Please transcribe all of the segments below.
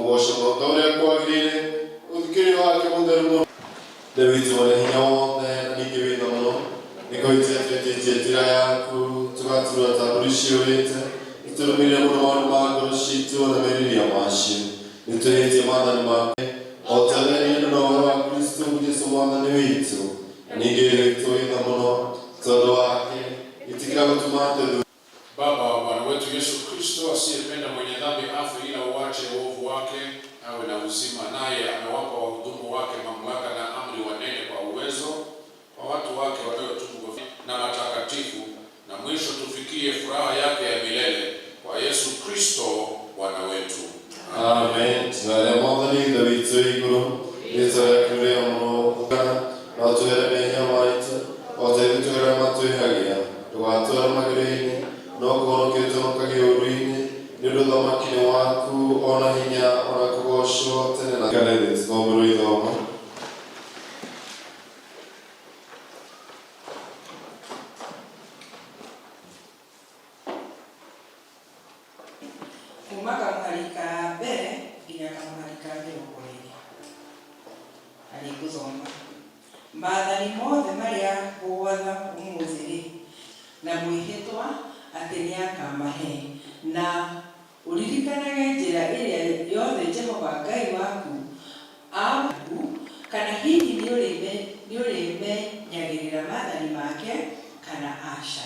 Tũmũgooce mũno ta ũrĩa kwagĩrĩire ũthikĩrĩrio wake mũtheru mũno. Ithe witũ ũrĩ hinya wothe na ningĩ wĩ tha mũno, nĩ kũhĩtia twĩtĩtie njĩra yaku, tũgaturwo ta mbũri ciũrĩte, nĩtũrũmĩrĩire mũno maũndũ ma ngoro ciitũ na merirĩria macio. Nĩtwĩhĩtie maathani maku, o ta ũrĩa erire andũ na ũhoro wa Kristũ Jesũ Mwathani witũ. Na ningĩ Ithe witũ wĩ tha mũno, tondũ wake, ĩtĩkĩra gũtũma twĩthure. Baba wa Bwana wetu Yesu Kristo, asiyependa mwenye dhambi afe, ila uache uovu wake awe na uzima, naye amewapa wahudumu wake mamlaka na amri wanene kwa uwezo kwa watu wake waliotubu na matakatifu, na mwisho tufikie furaha yake ya milele kwa Yesu Kristo Bwana wetu. Amen. Jina rĩa Mwathani Ithe witũ igũrũ, rĩĩtwa rĩaku rĩamũrwo, na ũtũhere mehia maitũ, o ta ithuĩ tũheraga arĩa matwĩhagia. Ndũgatware magerio-inĩ, no kũhonokia ũtũhonokagie ũũru-inĩ, nĩ ũndũ ũthamaki nĩ waku, o na hinya, o na kũgoocwo tene na tene. Tũthomerwo ithomo. Kuuma kamũhari ka mbere nginya kamũhari ka 20. Na nĩngũthoma. Maathani mothe marĩa ngũgwatha ũmũthĩ-rĩ, na mwĩhĩtwa atĩ nĩakamahe, na ũririkanage njĩra ĩrĩa yothe Jehova Ngai waku aaku, kana hihi nĩũrĩmenyagĩrĩra maathani make, kana aca.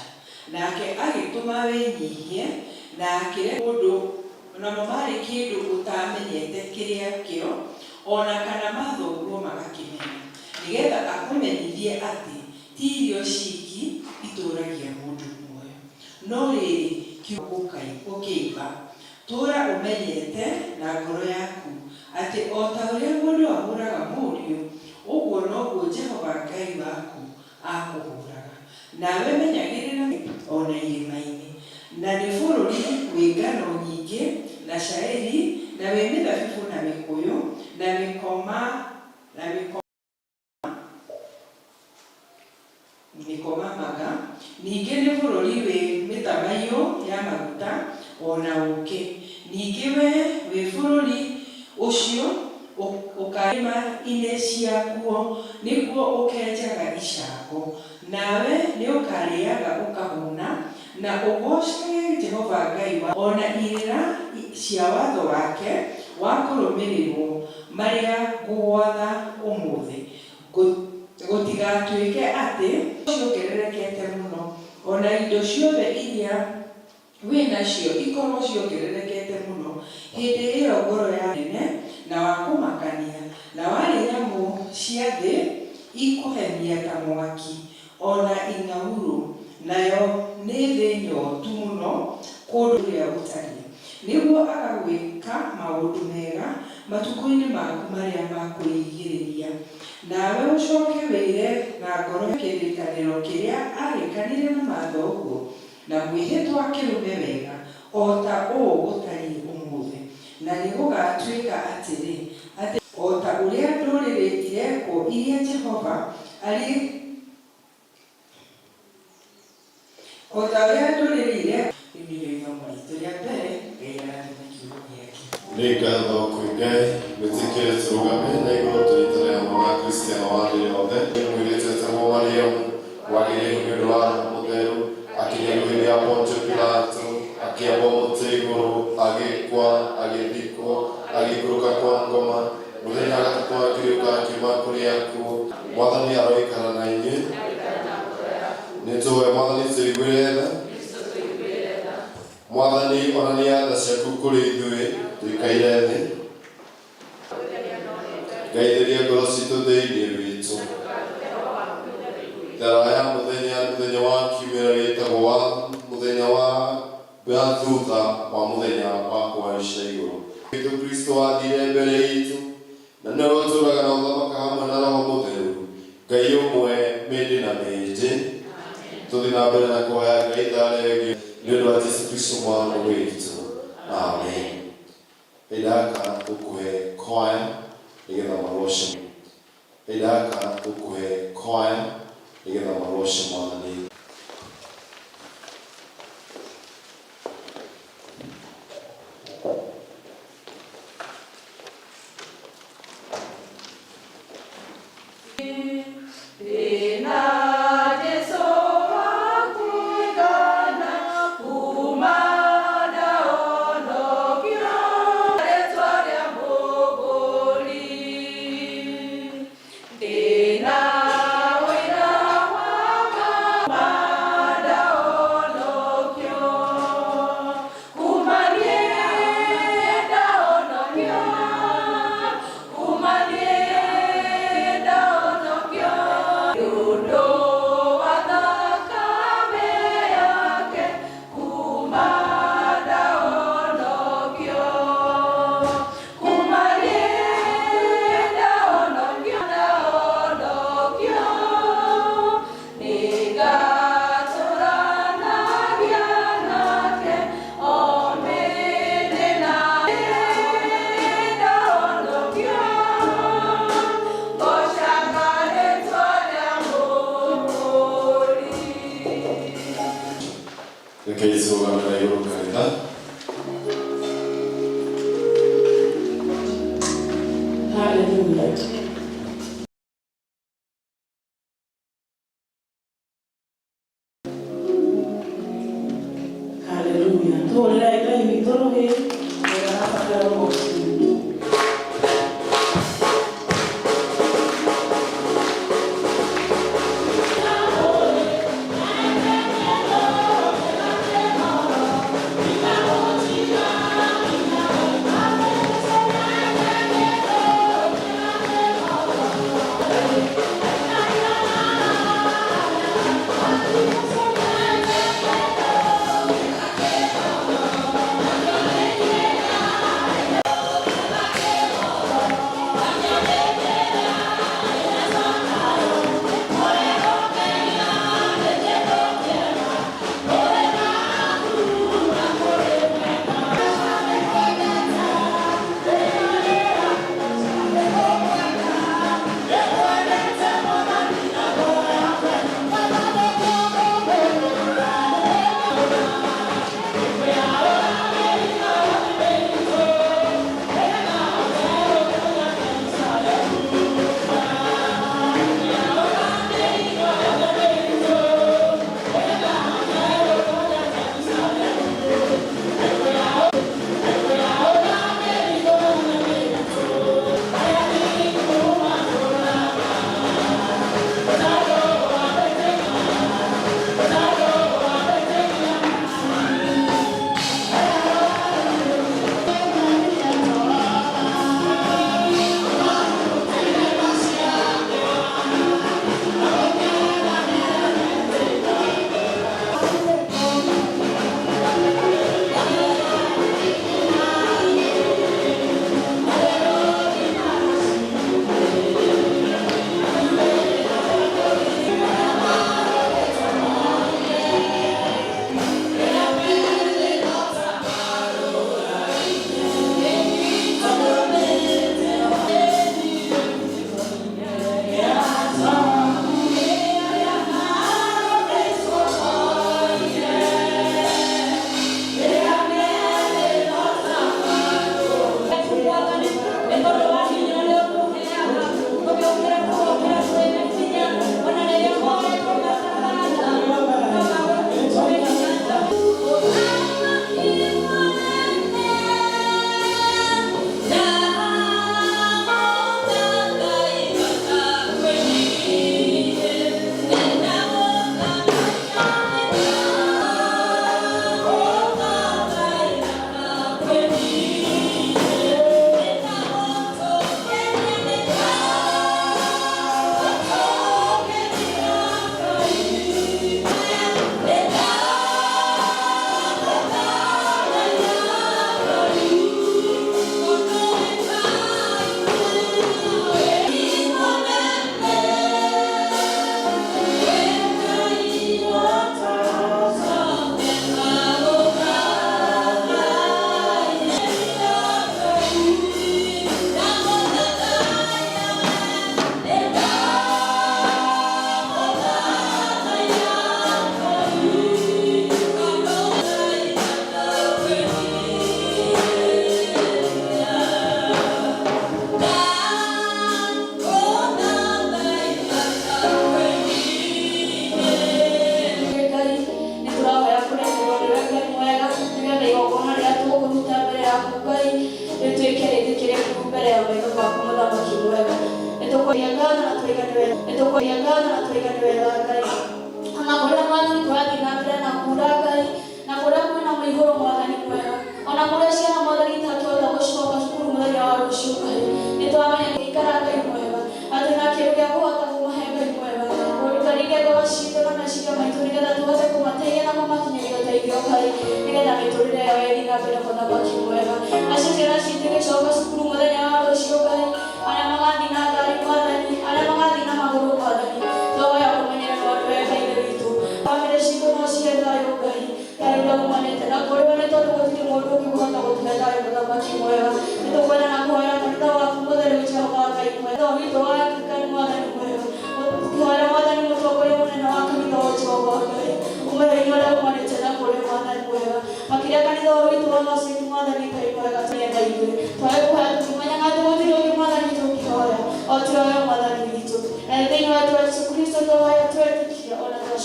Nake agĩtũma wĩnyihie, na akĩreka mũndũ, namo maarĩ kĩndũ ũtaamenyete kĩrĩa kĩo, o na kana mathoguo magakĩmenya, nĩ getha akũmenyithie atĩ ti irio ciiki itũũragia mũndũ muoyo, no rĩrĩ, kiugo ũkĩimba. Tũũra ũmenyete na ngoro yaku, atĩ o ta ũrĩa mũndũ ahũraga mũriũ, ũguo noguo Jehova Ngai waku akũhũraga. Nawe menyagĩrĩra. O na irĩma-inĩ. Na nĩ bũrũri wĩ ngano nyingĩ, na cairi, na wĩ mĩthabibũ na mĩkũyũ, na mĩkoma, na mĩkomamanga, ningĩ nĩ bũrũri wĩ mĩtamaiyũ ya maguta, o na ũũkĩ. Ningĩ wee wĩ bũrũri ũcio Irĩma-inĩ ciakuo nĩkuo ũkenjaga icango, nawe nĩũkarĩaga ũkahũna, na ũgoocage Jehova Ngai waku, o na irĩra cia watho wake wa kũrũmĩrĩrũo, marĩa ngũgwatha ũmũthĩ. Gũtigatuĩke atĩ. Ciongererekete mũno, o na indo ciothe iria wĩ nacio ikorũo ciongererekete mũno, hĩndĩ ĩo ngoro ya. Mũnene, na wa kũmakania, na warĩ nyamũ cia thĩ ikũhenia ta mwaki, o na ing'aurũ, nayo nĩ thĩ nyotu mũno kũndũ ũrĩa ũtariĩ, nĩguo agagwĩka maũndũ mega matukũ-inĩ maku marĩa ma kũrigĩrĩria. Nawe ũcoke wĩre na ngoro. Kĩrĩkanĩro kĩrĩa aarĩkanĩire na mathoguo, Na mwĩhĩtwa kĩrũme wega, o ta ũũ gũtariĩ ũmũthĩ. Na nĩgũgatuĩka atĩrĩ, atĩ. O ta ũrĩa ndũrĩrĩ irekwo iria Jehova arĩ. O ta ũrĩa ndũrĩrĩ irekwo. Rĩu nĩrĩo ithomo riitũ rĩa mbere. Ngai arathime kiugo gĩake. Nĩ ngatho kwĩ Ngai wĩtĩkĩre tũrũgame na igũrũ tũnyitane hamwe na Akristiano a thĩ yothe. Mũirĩtu wetagwo Mariamu wagĩire ihu nĩ ũndũ wa Roho Mũtheru, akĩnyarirwo hĩndĩ ya Pontio Pilato, akĩambwo mũtĩ igũrũ, agĩkua, agĩthikwo, agĩikũrũka kwa ngoma, mũthenya wa gatatũ akĩriũka akiuma kũrĩ akuũ. Mwathani aroikara na inyuĩ. Nĩtũhoe Mwathani tũiguĩre tha. Mwathani onania tha ciaku kũrĩ ithuĩ tũikaire thĩ. Ngai theria ngoro citũ thĩinĩ witũ. Thara ya mũthenya nĩ mũthenya wa kiumia ũrĩa wĩtagwo wa mũthenya wa wa thutha wa mũthenya wa kũhaica igũrũ. Witũ Kristo athire mbere itũ, na nĩwe ũtũũraga na ũthamaka hamwe na Roho Mũtheru, Ngai ũmwe mĩndĩ na mĩndĩ. Tũthiĩ na mbere na kũhoya Ngai thaa rĩngĩ nĩ ũndũ wa Jesu Kristo Mwathani witũ. Amen. Kahinda gaka tũkũhe choir nĩgetha magoce. Kahinda gaka tũkũhe choir nĩgetha magoce Mwathani. Rekei tũrũgame na igũrũ kanitha. Hallelujah. Hallelujah. Tũhũrĩre Ngai witũ rũhĩ, ũrĩa arabatara ũgoci.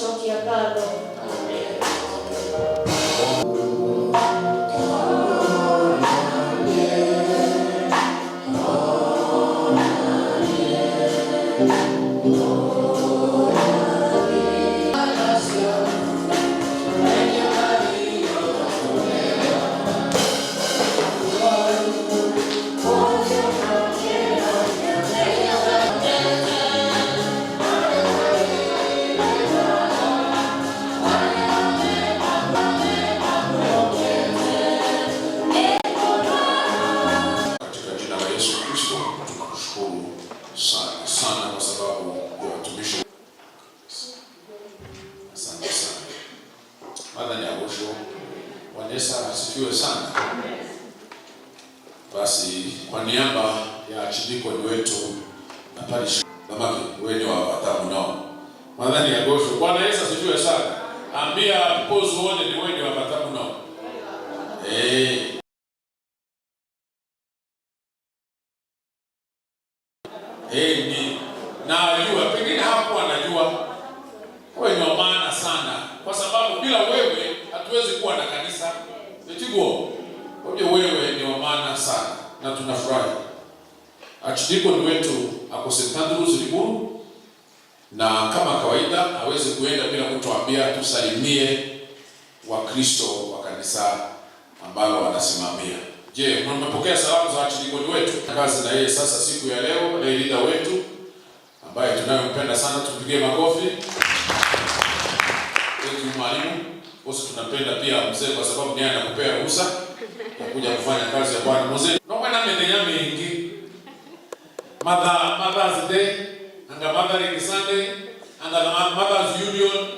Tũcokia ngatho. Katika jina la Yesu Kristo tunakushukuru sana sana kwa sababu ya watumishi. Asante sana. Mwathani agocwo. Bwana Yesu asifiwe sana. Basi kwa niaba ya archdeacon wetu na parish Lamaki, wewe ni wa watamu nao. Mwathani agocwo. Bwana Yesu asifiwe sana. Ambia peoples wote ni wewe ni wa watamu nao. Eh. Eh, ni najua pengine hapo anajua wewe ni wa maana sana, kwa sababu bila wewe hatuwezi kuwa na kanisa. Etiguo. Kwa hiyo wewe ni wa maana sana na tunafurahi. Archdeacon wetu ako St. Andrews Limuru, na kama kawaida hawezi kuenda bila kutuambia tusalimie Wakristo wa kanisa ambalo wanasimamia. Je, mmepokea salamu za archdeacon wetu? Kazi na yeye sasa siku ya leo, lay leader wetu ambaye tunayompenda sana, tupigie makofi. Wetu mwalimu, wote tunapenda pia mzee kwa sababu ndiye anakupea ruhusa ya kuja kufanya kazi ya Bwana. Mzee, no na methenya mingi. Mother's Day, anga Mothering Sunday, anga the Mothers Union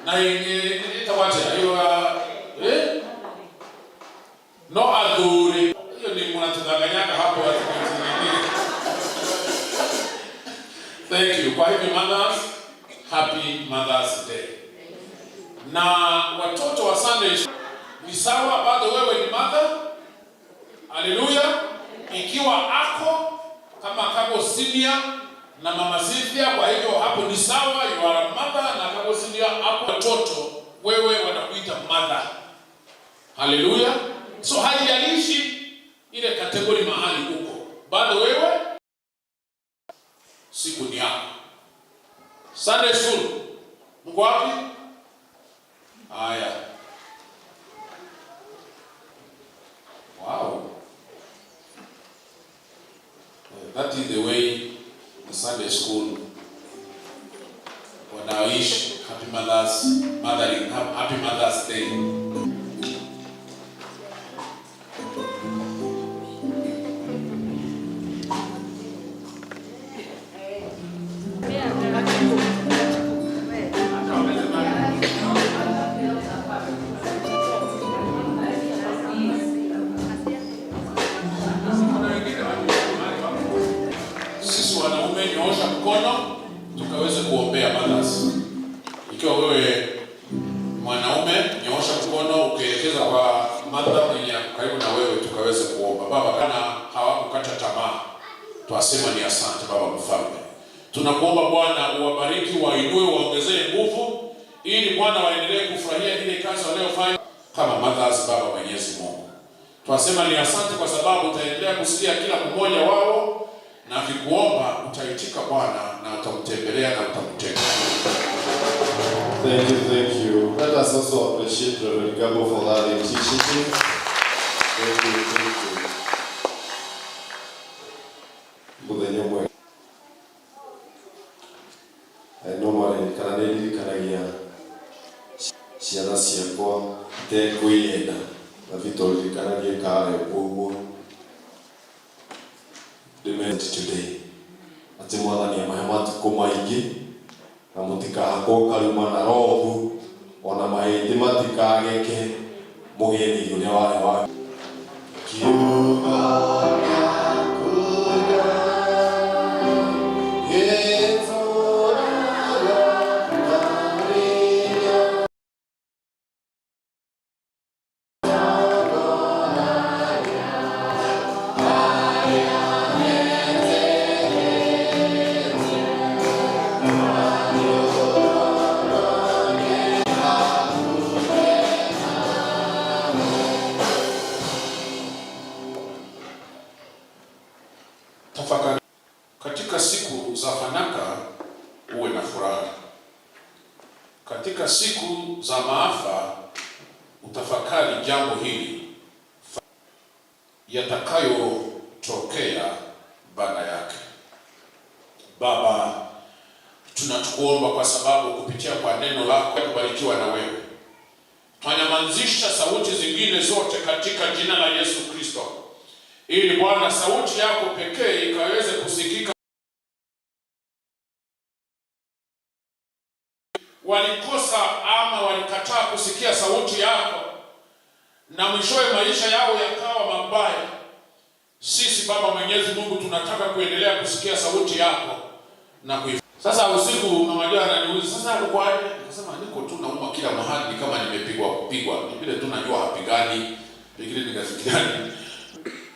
na yenye itawacha hiyo, eh? No adhuri. Hiyo ni mnatudanganyaka hapo ati. Thank you. Kwa hivyo mothers, happy Mother's Day. Na watoto wa Sunday ni sawa, bado wewe ni mother. Haleluya. Ikiwa ako kama Kago senior na mama Cynthia, kwa hivyo hapo ni sawa, you are a mother na Kago senior hapo watoto wewe wanakuita mother. Haleluya. So haijalishi ile category mahali uko, bado wewe siku ni yako. Sunday school mko wapi? Haya. Wow. That is the way the Sunday school wanaishi. Happy Mother's Mothering, Happy Mother's Day. Sisi wanaume, nyoosha mkono tukaweze kuombea mothers. Ikiwa wewe mwanaume, nyoosha mkono ukielekeza kwa mother mwenye karibu na wewe, tukaweze kuomba. Baba, kana hawakukata tamaa, twasema ni asante Baba Mfalme. Tunakuomba Bwana uwabariki, wainue, waongezee nguvu, ili Bwana waendelee kufurahia ile kazi wanayofanya kama mothers. Baba Mwenyezi Mungu, twasema ni asante kwa sababu utaendelea kusikia kila mmoja wao, na akikuomba utaitika Bwana, na utamtembelea na utamtenda. Thank you, thank you. Let us also appreciate Reverend Gabo for that initiative. Thank you, thank you. Muthenya ũmwe no maririkana nĩ ndirikanagia ciana ciakwa itekwĩyenda na vitũririkanagie karĩ ũguo ndĩmete today atĩ Mwathani amahe matukũ maingĩ na mũtikahakwo karuma na rohu ona mahĩndĩ matikageke mũgĩe riri ũrĩa warĩ wa kiugo gĩaku gĩtũũraga na rĩo. Tafakari katika siku za fanaka, uwe na furaha. Katika siku za maafa utafakari jambo hili yatakayotokea baada yake. Baba, tunatukuomba kwa sababu kupitia kwa neno lako kubarikiwa na wewe, twanyamazisha sauti zingine zote katika jina la Yesu Kristo, ili Bwana sauti yako pekee ikaweze kusikika. Walikosa ama walikataa kusikia sauti yako, na mwishowe maisha yao yakawa mabaya. Sisi Baba Mwenyezi Mungu tunataka kuendelea kusikia sauti yako na kui. Sasa usiku mama Joa ananiuliza, sasa uko aje? Nikasema niko tu nauma kila mahali, ni kama nimepigwa kupigwa. Ni vile tu najua hapigani, pengine nikafikiria.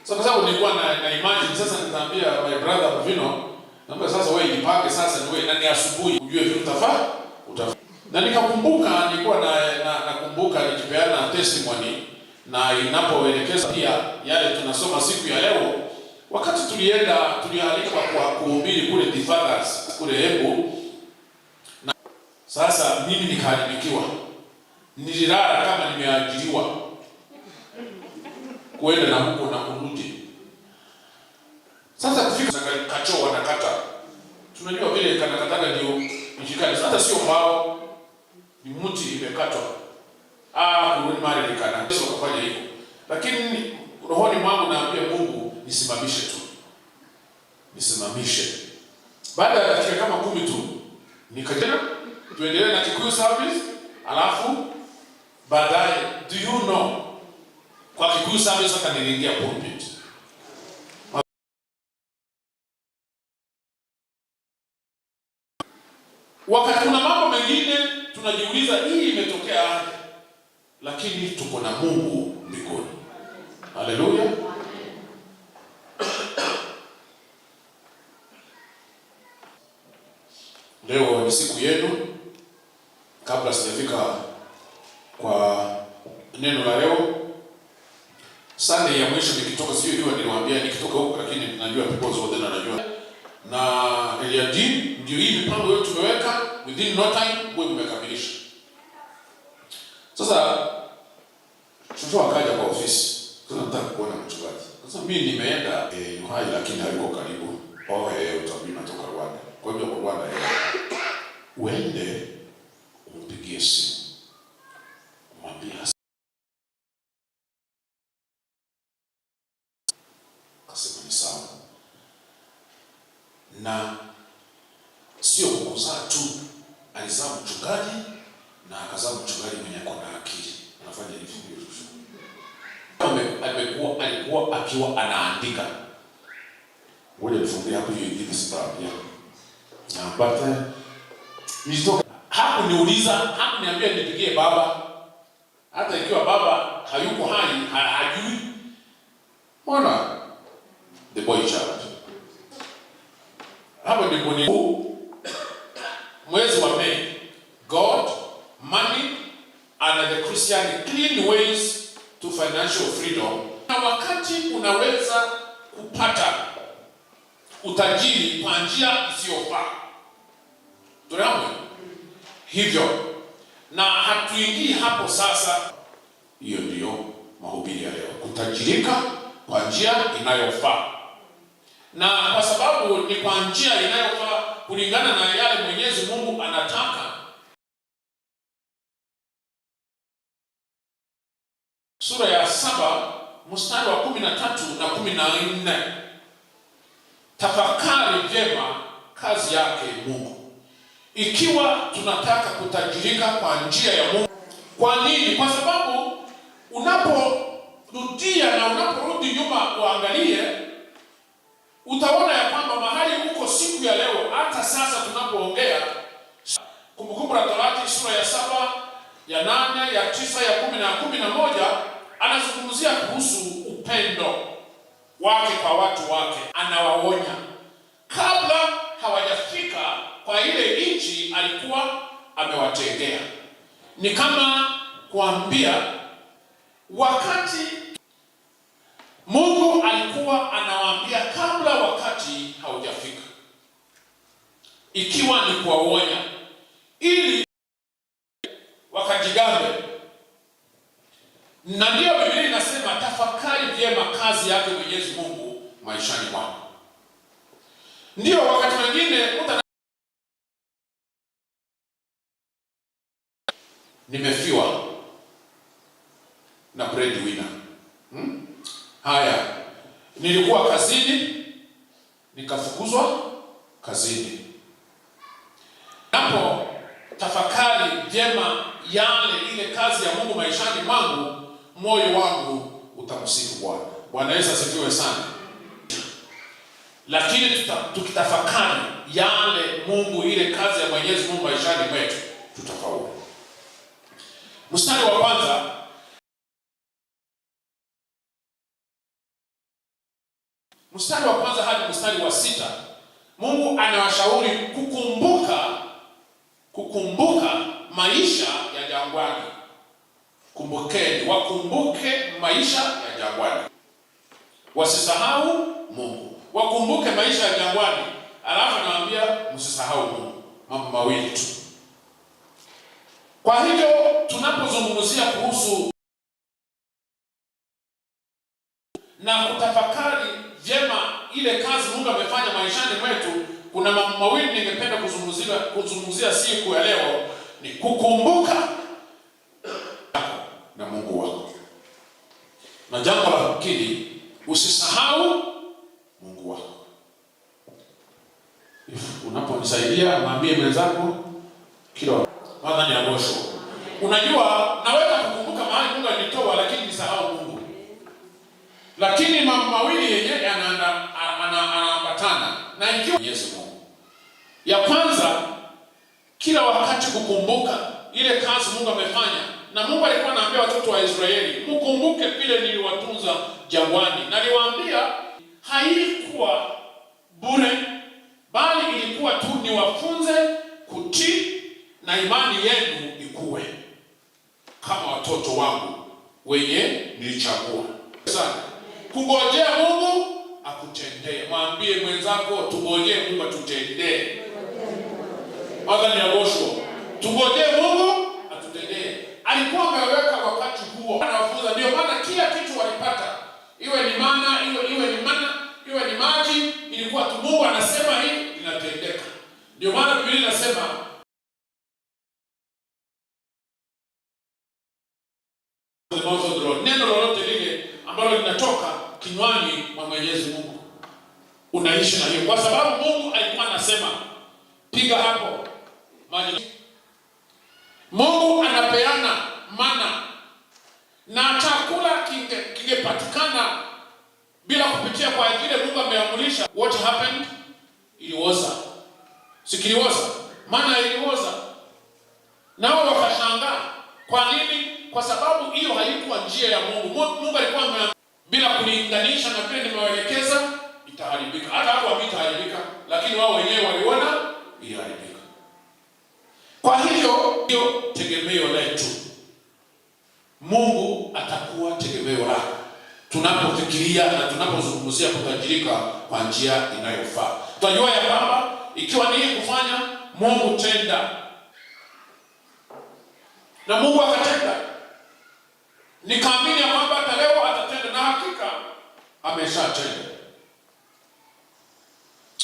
Sasa kwa sababu nilikuwa na imagine sasa nitaambia my brother Mvino, naomba sasa wewe jipange sasa ni wewe na ni asubuhi ujue vile utafaa utafaa. Na nikakumbuka nilikuwa na nakumbuka nikipeana testimony na inapoelekeza pia yale tunasoma siku ya leo, wakati tulienda tulialikwa kwa kuhubiri kule The Fathers kule Embu, na sasa mimi nikaharibikiwa, nililala kama nimeajiriwa kuenda na huko na kurudi. Sasa kufika kachoo wanakata, tunajua vile kanakataga ndio ishikane. Sasa sio mbao, ni mti imekatwa. Ah, kurudi mali likana. Yesu akafanya hivyo, lakini rohoni mwangu naambia Mungu nisimamishe tu, nisimamishe. Baada ya dakika kama 10 tu nikaja tuendelee na Kikuyu service, alafu baadaye, do you know, kwa Kikuyu service hata niliingia pulpit. Wakati kuna mambo mengine tunajiuliza hii imetokea aje, lakini tuko na Mungu mbinguni. Haleluya. Leo ni siku yenu. Kabla sijafika kwa neno la leo, Sunday ya mwisho nikitoka, sijui ikiwa niliwaambia nikitoka huko, lakini najua because wote na najua na Eliadim, ndio hii mipango yote tumeweka, within no time mwe mmekamilisha. Sasa shosho akaja kwa ofisi, sasa nataka kuona mchungaji. Sasa mimi nimeenda Uhai, lakini hayuko karibu. Oh, utaambia natoka Rwanda. Kwa hiyo kwa Rwanda uende umpigie simu umwambie, akasema ni sawa. Na sio kukuzaa tu, alizaa mchungaji na akazaa mchungaji mwenye ako na akili, anafanya hivi. Amekuwa alikuwa akiwa anaandika. Ngoja nifungie hapo hiyo ingine sitaambia. Na but nilitoka hakuniuliza, hakuniambia nipigie baba. Hata ikiwa baba hayuko hai, hajui. Mbona the boy child. Hapo ndipo ni mwezi wa Mei. God, money and the Christian clean ways to financial freedom. Na wakati unaweza kupata utajiri kwa njia isiyofaa. Tunaona hivyo, na hatuingii hapo sasa. Hiyo ndiyo mahubiri ya leo, kutajirika kwa njia inayofaa. Na kwa sababu ni kwa njia inayofaa kulingana na yale Mwenyezi Mungu anataka. Sura ya 7 mstari wa 13 na 14. Tafakari vyema kazi yake Mungu. Ikiwa tunataka kutajirika kwa njia ya Mungu. Kwa nini? Kwa sababu unaporudia na unaporudi nyuma uangalie, utaona ya kwamba mahali uko siku ya leo, hata sasa tunapoongea, Kumbukumbu la Torati sura ya 7, ya 8, ya 9, ya 10 na 11, anazungumzia kuhusu upendo wake kwa watu wake. Anawaonya kabla hawajafika kwa ile nchi alikuwa amewatengea. Ni kama kuambia wakati Mungu alikuwa anawaambia kabla wakati Ikiwa ni kuwaonya ili wakajigambe. Na ndiyo Biblia inasema tafakari vyema kazi yake Mwenyezi Mungu maishani mwako. Ndiyo wakati mwingine mtu nimefiwa na breadwinner. Haya, nilikuwa kazini nikafukuzwa kazini. Napo tafakari vyema yale ile kazi ya Mungu maishani mwangu, moyo wangu utamsifu Bwana. Bwana Yesu asifiwe sana. Lakini tukitafakari yale Mungu, ile kazi ya Mwenyezi Mungu maishani mwetu, tutafaulu. Mstari wa kwanza, mstari wa kwanza hadi mstari wa 6, Mungu anawashauri kukumbuka maisha ya jangwani. Kumbukeni, wakumbuke maisha ya jangwani, wasisahau Mungu. Wakumbuke maisha ya jangwani, alafu anawaambia msisahau Mungu. Mambo mawili tu. Kwa hivyo tunapozungumzia kuhusu na kutafakari vyema ile kazi Mungu amefanya maishani mwetu, kuna mambo mawili ningependa kuzungumzia siku ya leo, ni kukumbuka na Mungu wako. Na jambo la pili, usisahau Mungu wako. Unaponisaidia mwambie mwenzako kila kwanza ni agosho. Unajua naweza kukumbuka mahali Mungu alitoa, lakini nisahau Mungu. Lakini mambo mawili yenyewe yanaambatana na ikiwa Yesu Mungu. Ya kwanza, kila wakati kukumbuka ile kazi Mungu amefanya. Na Mungu alikuwa anaambia watoto wa Israeli, mkumbuke vile niliwatunza jangwani. Na niliwaambia haikuwa bure, bali ilikuwa tu niwafunze kutii na imani yenu ikue kama watoto wangu wenye nilichagua. Sana kungojea Mungu akutendee. Mwambie mwenzako tungojee Mungu atutendee. Adhani ya Joshua, tungojee Mungu atutendee. Alikuwa ameweka wakati huo anawafunza. Ndio maana kila kitu walipata, iwe ni mana, iwe ni mana, iwe ni maji, ilikuwa tu Mungu anasema hii inatendeka. Ndio maana Biblia inasema neno lolote lile ambalo linatoka kinywani mwa Mwenyezi Mungu unaishi na hiyo, kwa sababu Mungu alikuwa anasema piga hapo maji. Mungu anapeana mana na chakula kingepatikana bila kupitia kwa ajili Mungu ameamurisha. What happened? Ilioza. Sikilioza. Mana ilioza. Nao wakashangaa. Kwa nini? Kwa sababu hiyo haikuwa njia ya Mungu. Mungu alikuwa bila kulinganisha na vile nimewaelekeza itaharibika. Hata hapo haitaharibika, lakini wao wenyewe waliona iliharibika. Kwa hiyo hiyo tegemeo letu, Mungu atakuwa tegemeo lako tunapofikiria na tunapozungumzia kutajirika kwa njia inayofaa. Tunajua ya kwamba ikiwa ni kufanya Mungu tenda, na Mungu akatenda. Nikaamini ya kwamba hata leo atatenda, na hakika ameshatenda.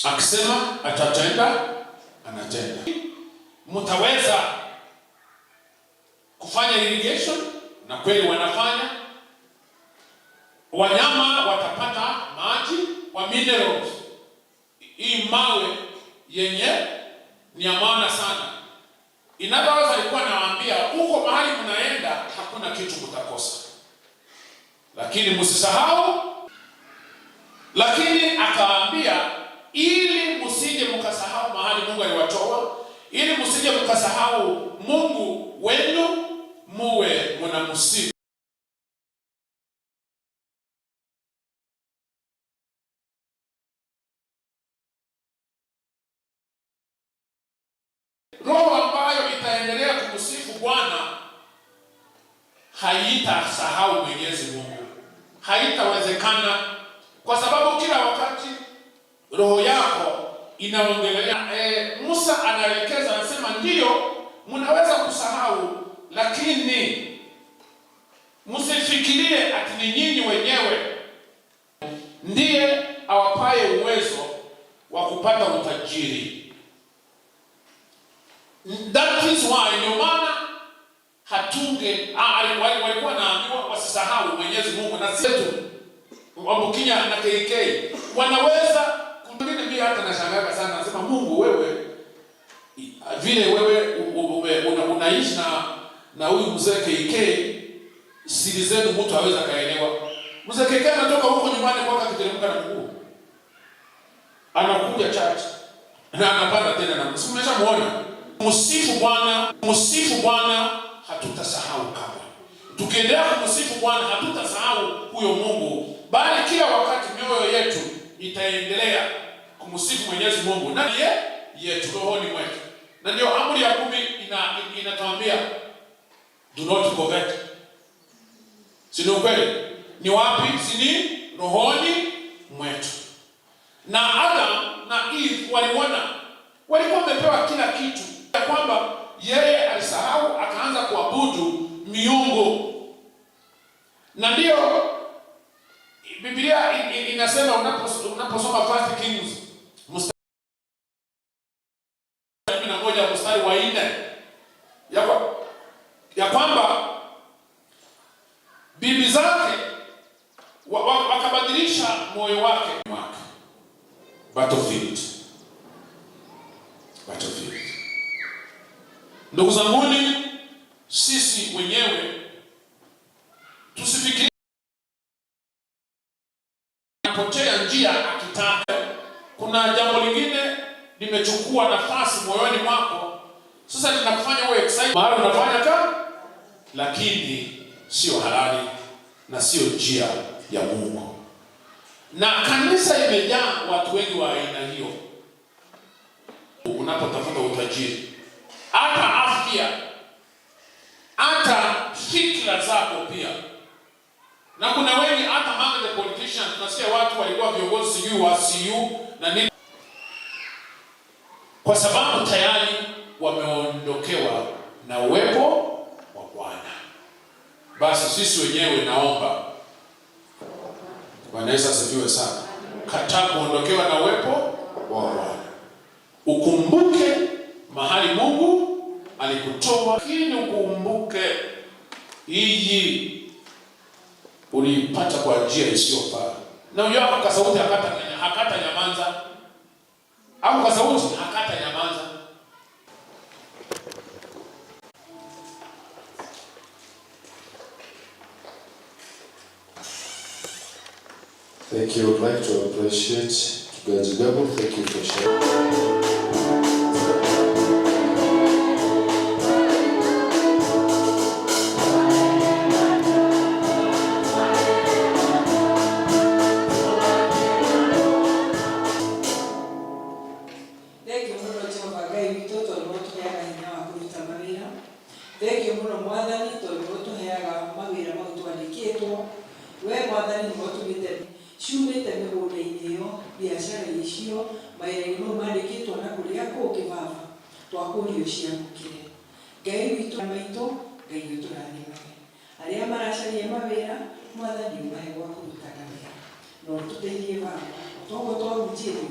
Akisema atatenda, anatenda. Mtaweza kufanya irrigation, na kweli wanafanya. Wanyama watapata maji wa minerals. Hii mawe yenye ni ya maana sana. Inaweza alikuwa anawaambia huko mahali mnaenda hakuna kitu mtakosa, lakini msisahau. Lakini akawaambia ili msije mkasahau mahali Mungu aliwatoa, ili msije mkasahau Mungu wenu, muwe mnamsifu. Roho ambayo itaendelea kumsifu Bwana haitasahau Mwenyezi Mungu. Haitawezekana, kwa sababu kila wakati roho yako Inaongelea Musa anaelekeza, anasema ndiyo, mnaweza kusahau, lakini msifikirie ati ni nyinyi wenyewe. Ndiye awapaye uwezo wa kupata utajiri. That is why, ndio maana hatunge walikuwa naambiwa wasisahau Mwenyezi Mungu na sisi Wabukinya na KK wanaweza kungine. Mimi hata nashangaa sana, nasema Mungu, wewe vile wewe unaishi na huyu mzee KK, siri zenu mtu hawezi akaelewa. Mzee KK anatoka huko nyumbani kwake akiteremka na mguu, anakuja church na anapanda tena na si mmeshamuona. Msifu Bwana, msifu Bwana, hatutasahau kamwe. Tukiendelea kumsifu Bwana hatutasahau huyo Mungu, bali kila wakati mioyo yetu itaendelea kumsifu Mwenyezi Mungu na ye yetu rohoni mwetu. Na ndio amri ya 10 inatuambia do not covet. Si ni ukweli? Ni wapi? Si ni rohoni mwetu. Na Adam na Eve waliona, walikuwa wamepewa kila kitu, ya kwamba yeye alisahau akaanza kuabudu miungu. Na ndio Biblia inasema unaposoma First Kings mstari 11 mstari wa 4 ya kwamba bibi zake wakabadilisha moyo wake. Battlefield. Battlefield. Ndugu zanguni, sisi wenyewe tusifikirie potea njia akitaka. Kuna jambo lingine limechukua nafasi moyoni mwako, sasa linakufanya uwe excited, mahali unafanya ka, lakini sio halali na sio njia ya Mungu. Na kanisa imejaa watu wengi wa aina hiyo. Unapotafuta utajiri, hata afya, hata fikra zako pia. Na kuna wengi hata among the politicians, tunasikia watu walikuwa viongozi sijui wa CU na nini, kwa sababu tayari wameondokewa na uwepo wa Bwana. Basi sisi wenyewe naomba, Bwana Yesu asifiwe sana, kataa kuondokewa na uwepo wa Bwana. Ukumbuke mahali Mungu alikutoa, lakini ukumbuke hii uliipata kwa njia isiyofaa. Na unajua hapo kasauti hakata nyamanza. Hapo kasauti hakata nyamanza. Thank you. I would like to appreciate Mchungaji Gabo. Thank you for sharing. Thengiũ mũno Jehova Ngai witũ tondũ nĩ ũtũheaga hinya wa kũruta mawĩra. Thengiũ mũno Mwathani tondũ nĩ ũtũheaga mawĩra mau twandĩkĩtwo. We Mwathani nĩwe ũtũmĩte ciumĩte mĩgũnda-inĩ ĩyo, biacara icio, mawĩra-inĩ mau mandĩkĩtwo na kũrĩa kũngĩ Baba, twakũria ũciamũkĩre. Ngai witũ maitũ, Ngai ũtũrathimage. Arĩa maracaria mawĩra, Mwathani ũmahe gwa kũrutaga wĩra. Na ũtũteithie Baba, toguo twahunjĩrio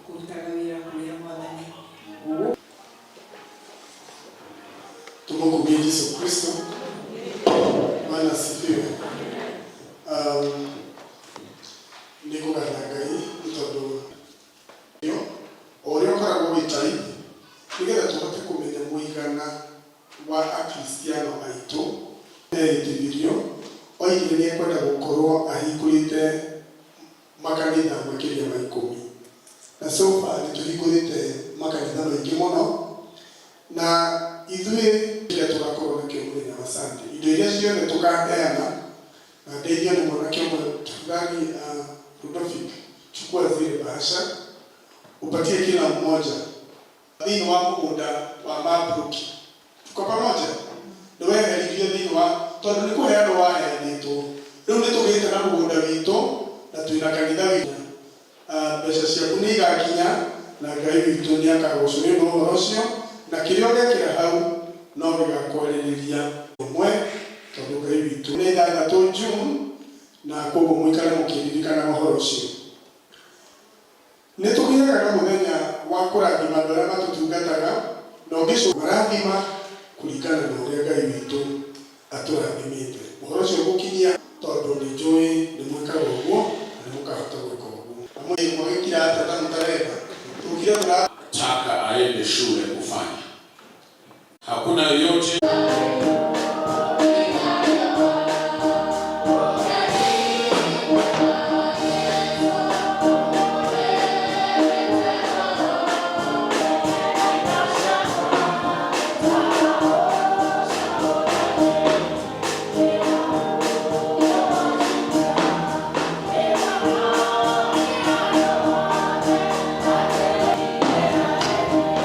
kũrutaga wĩra kũrĩa Mwathani ũgũ Tumukumie Yesu Kristo. Bwana asifiwe. Nĩ kũgatha Ngai nĩ tondũ o ũrĩa ũkoragwo wĩ tithe nĩgetha tũhote kũmenya mũigana wa akristiano aitũ. Etithirio oigire nĩ ekwenda gũkorwo ahingũrĩte makanitha makĩria ma 10, na so far nĩ tũhingũrĩte makanitha maingĩ mũno, na ithuĩ kĩrĩa tũgakorwo nakĩo mũthenya wa Sunday, indo iria ciothe tũkaheana, na ndeithio nĩ mwanake ũmwe, tafadhali, Rudolfik, chukua zile bahasha upatie kila mmoja thĩinĩ wa mũgũnda wa Mabruki. Tuko pamoja? Nĩ weheririo thĩinĩ wa tondũ nĩ kũheanwo waheanĩtwo. Rĩu nĩ tũgĩte na mũgũnda witũ na twĩna kanitha witũ. Mbeca ciaku nĩ igakinya. Na Ngai witũ nĩ akagocwo nĩ ũndũ wa ũhoro ũcio, na kĩrĩa ũgekĩra hau no gĩgakwarĩrĩria ũmwe, tondũ Ngai witũ nĩ 6 June, na koguo mũikare mũkĩririkanaga ũhoro ũcio. Nĩ tũgĩaga na mũthenya wa kũrathima andũ arĩa matũtungataga, na ũngĩcoka marathima kũringana na ũrĩa Ngai witũ atũrathimĩte. Ũhoro ũcio ngũkinyia.